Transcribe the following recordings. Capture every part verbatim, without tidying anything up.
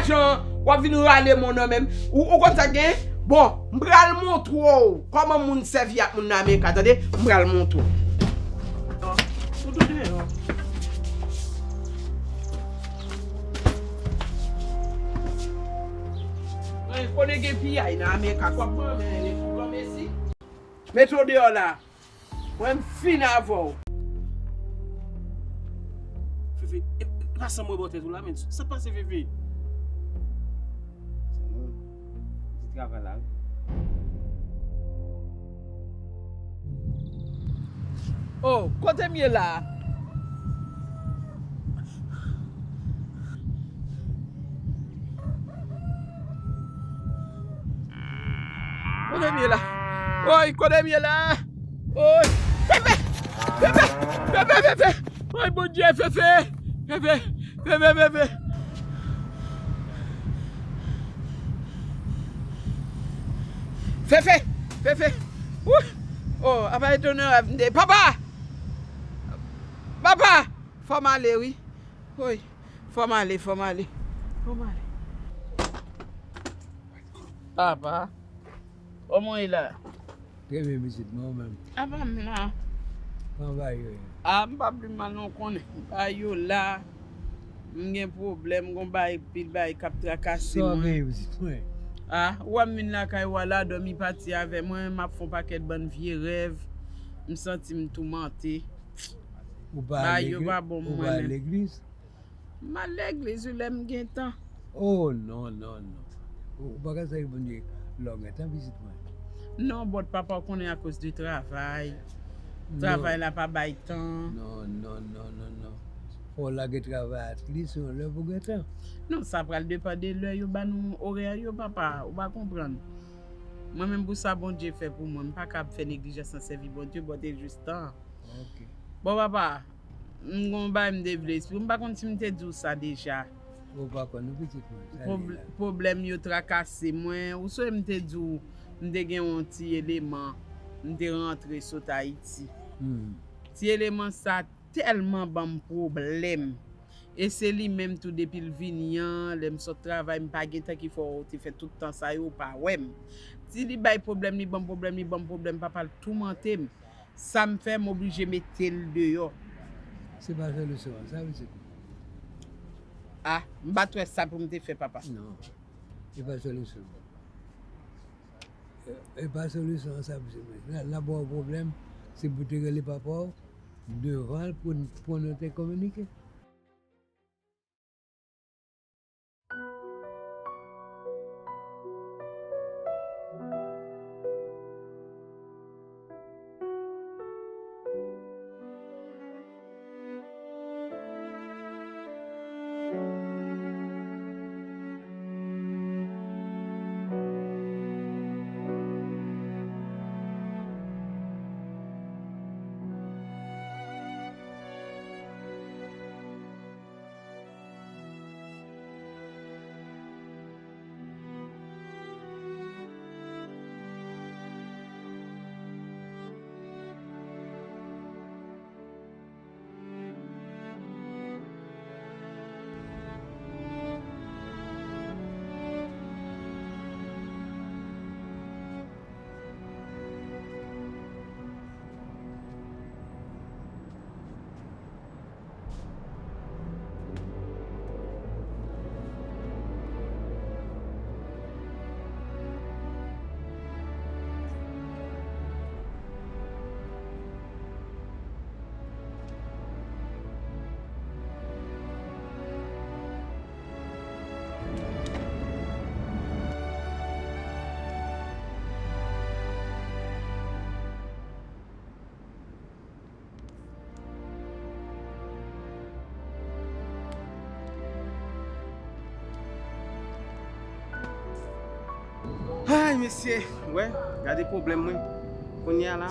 Jan, w ap vin rale mò nan men m. Ou, ou konn sa k gen? Bon, m pral montre w kòman moun sèvi ak moun nan Amerika, tande? M pral montre w. Ou tou deyò. Mwen konnen gen piyay nan Amerika, k w ap pran men li pou granmesi. Mete w deyò la. Mwen m fin avè w. Fefe, e, e pa sa mwen bò tèt ou la, men. Sa k pase, Fefe? Se nou. Ti travay la, wi. Oh, kote m ye la? Kote m ye la? Woy, kote m ye la? Woy, Fefe! Fefe! Fefe, Fefe! Woy, Bondye, Fefe! Fefe! Fefe, Fefe! Fefe! Fefe! Wouy! Oh, apa etonè avnde. Papa! Papa! Fò m ale, wi. Woy. Fò m ale, fò m ale. Fò m ale. Papa, kòman w ye la? Trè byen, pitit mwen, ou menm? Apa m la. Kòman bagay yo ye? A, m pa pli mal non, w konnen. Bagay yo la, m gen pwoblèm, gon bagay, pil bagay k ap trakase mwen. Sa w genyen, pitit mwen? A, ou wè m vin lakay ou a la, dòmi pati avè mwen, m ap fè yon pakèt bann vye rèv, m santi m toumante. Ou pa al legliz? Ou pa al legliz? M al legliz, wi, lè m gen tan. Oh, non, non, non. Ou, ou pa ka sèvi Bondye lè w gen tan, pitit mwen. Non, but papa, w konnen akoz de travay. Non. Travay la pa bay tan. Non, non, non, non, non. Fò w lage travay at least yon lè pou gen tan. Non, sa pral depann de lè yo ba nou orè yo, papa. Ou pa konprann. Mwen menm pou sa Bondye fè pou mwen, m pa kab fè neglijans nan sèvi Bondye, but e jis tan. Ok. Bon, papa, m gon bagay m te vle esplike w. M pa konn si m te di w sa deja. Ou pa konn, non, pitit mwen. Sa li la. Pwob-, pwoblèm yo trakase mwen. Ou sonje m te di w, m te gen yon ti eleman. M te rantre sot Ayiti. Hmm. Ti eleman sa tèlman ban m pwoblèm. E se li menm tou, depi l vini an, lè m sot travay, m pa gen tan, ki fè w te fè tout tan sa yo, w pa wè m. Ti li bay pwoblèm, li ban m pwoblèm, li ban m pwoblèm, papa l toumante m. Sa m fè, m oblije mete l deyò. Se pa solisyon an sa, pitit mwen. A, m pa t wè sa pou m te fè, papa. Non. Se pa solisyon an. E, e pa solisyon an sa, pitit mwen. L a, l a ba w pwoblèm, se pou te rele papa w devan l pou n, pou nou te kominike. Ay, mesye, wè, gade pwoblèm mwen. Kounye a la,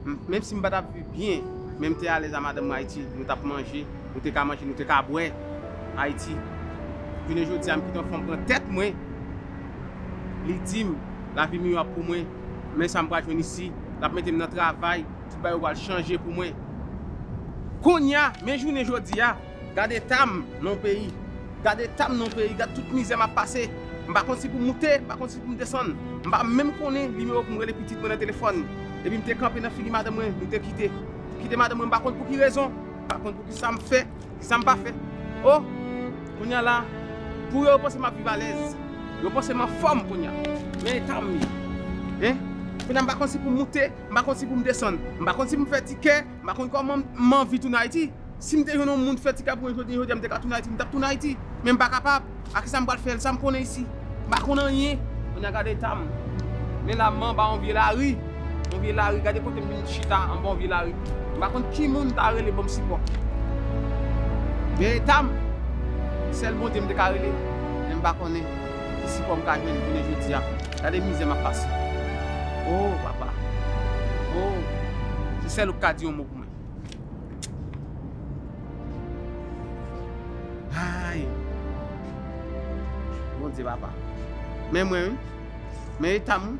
m-, menm si m pa t ap viv byen, men m te alèz a madanm mwen Ayiti, nou t ap manje, nou te ka manje, nou te ka bwè Ayiti. Jounen jodi a, m kite yon fanm pran tèt mwen, li di m, lavi miyò ap pou mwen, men sa m pral jwenn isi, l ap mete m nan travay, tout bagay yo pral chanje pou mwen. Kounye a, men jounen jodi a, gade eta m nan yon peyi. Gad eta m nan peyi, gad tout mizè m ap pase. M pa konn si pou m moute, m pa konn si pou m desann. M pa menm konnen nimewo pou m rele pitit mwen nan telefòn. Epi m te kanpe nan figi madanm mwen, nou te kite. Kite madanm mwen, m pa konn pou ki rezon, m pa konn pou ki sa m fè, ki sa m pa fè. O, kounye a la, pou yo, yo panse m ap viv alèz. Yo panse m anfòm kounye a. Men eta m ye. Hein? Kounye a m pa konn si pou m moute, m pa konn si pou m desann. M pa konn si pou m fè tikè, m pa konn kòman m anvi tounen Ayiti. Si m te jwenn yon moun fè tikè pou mwen jodi, jodi a m te ka tounen Ayiti, m t ap tounen Ayiti. Men m pa kapab. A kisa m pral fè l? Sa m konnen isi? M pa konn anyen. Kounye a gade eta m. Men la m anba yon vye lari. Yon vye lari. Gade kote m vin chita anba yon vye lari. M pa konn ki moun ta rele ban m sipò. Men eta m. Sèl Bondye m te ka rele. Men m pa konnen ki sipò m ka jwenn jounen jodi a. Gade mizè m ap pase. O papa. O. Se sèl ou k ka di yon mo pou mwen. Ay. Bondye papa. Men mwen wi. Men eta m wi.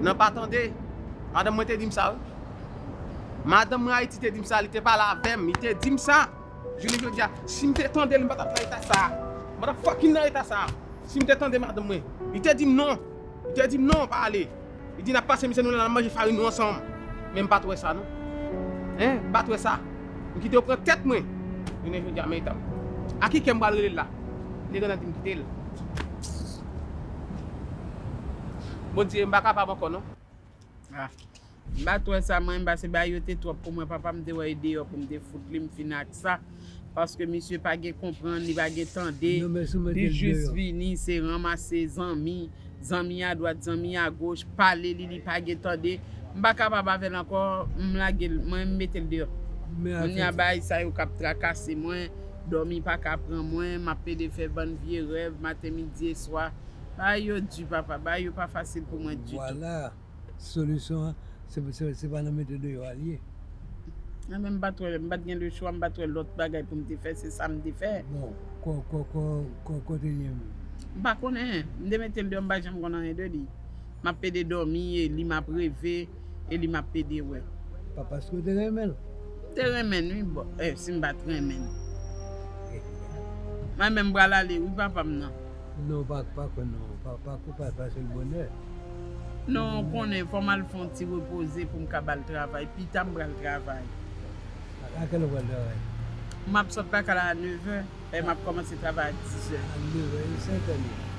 Nan pa tande. Madanm mwen te di m sa wi. Madanm mwen Ayiti te di m sa, li te pale avè m, li te di m sa. Jounen jodi a, si m te tande l, m pa t ap nan eta sa. M pa t ap fucking nan eta sa. Si m te tande madanm mwen, li te di m non. Li te di m non, pa ale. Li di n ap pase mizè nou la, n ap manje farin nou ansanm. Men m pa t wè sa non. Hein, m pa t wè sa. M kite yo pran tèt mwen. Jounen jodi a, men eta m. A ki kè m pral rele l la? Li te gentan di m kite l. Bondye, m pa kapab ankò non. Ah. M pa t wè sa mwen, m pase bagay yo te twòp pou mwen. Papa m te wè e deyò pou m te fout li, m fin ak sa. Paske misye pa gen konprann, li pa gen tande. Non, men si w mete l deyò. Li jis vini, se ranmase zanmi, zanmi adwat, zanmi agoch, pale li, li pa gen tande. M pa kapab avè l ankò, m lage l, mwen m mete l deyò. Men kounye a bagay sa yo k ap trakase mwen, dòmi pa ka pran mwen, m ap pede fè bann vye rèv, maten, midi e swa. Bagay yo di, papa, bagay yo pa fasil pou mwen ditou. Vwala. Solisyon an, se, se, se pa nan mete deyò a l ye. Mwen menm m pa t wè, m pa t gen lechwa, m pa t wè lòt bagay pou m te fè, se sa m te fè. Bon, kò, kò, kò, kò, kote l ye menm? M pa konnen. M te mete l deyò, m pa janm konn anyen de li. M ap pede dòmi, e li m ap reve, e li m ap pede wè. Pa paske w te renmen l? M te renmen l, wi, bon, eh, si m pa t renmen l. Mwen menm m pral ale, wi, papa m nan. Non, pa, pa kwè non. Pa, pa, pa, pa, pa se l bonè. Non, ou konnen, fò m al fè yon ti repoze pou m ka ba l travay. Pita m pral travay. A, a kèlè w pral travay? M ap sot lakay la a nevè, e m ap kòmanse travay a dizè. A nevè, e sèt è li ye.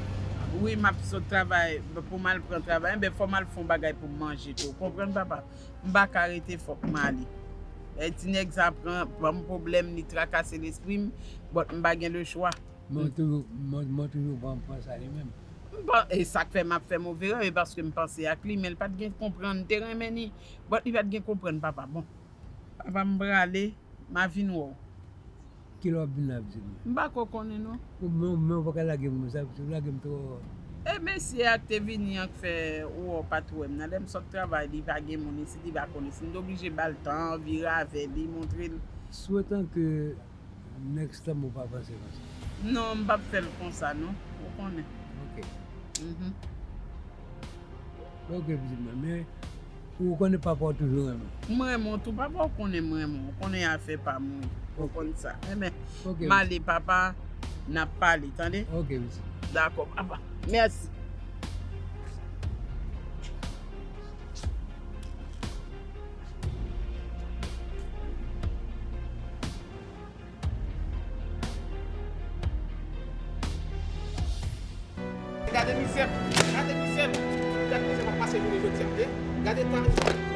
Wi, m ap sot travay, pou m al pran travay, enben fò m al fè yon bagay pou m manje tou. Ou konprann, papa? M pa ka rete, fòk m ale. E ti nèg sa pran, ban m pwoblèm, li trakase lespri m, but m pa gen lechwa. Mwen toujou, mwen, mwen toujou pran, pran sa li menm. M pa, e sa k fè m ap fè move rèv, e paske m panse ak li, men l pa t gen konprann, m te renmen li, but li pa t gen konprann, papa. Bon, papa, m prale, m a vin wè w. Kilè w ap vin la, pitit mwen? M pa ko konnen, non. Ou, men, men w pa ka lage m konsa, pitit, ou lage m twò. E mesye a k te vini an k fè ou wè w pa t wè m nan. Lè m sot travay, li pa gen moun isit, li pa konnen isit. M te oblije ba l tan, vire avè li, montre l. Swetan ke Next time ou pa panse konsa. Non, m p ap fè l konsa non. Ou konnen. Ok. Mhm. Ok, pitit mwen, men ou konnen papa w toujou renmen w. M renmen w tou, papa w konnen m renmen w. Ou konnen afè pa m wi. Ou konn sa. Enben, ok, m ale papa, n ap pale, tande? Ok, pitit. Dakò, papa. Mèsi. Gade mizè m, gade mizè m, gade mizè m ap pase jounen jodi a, eh? Gade tan.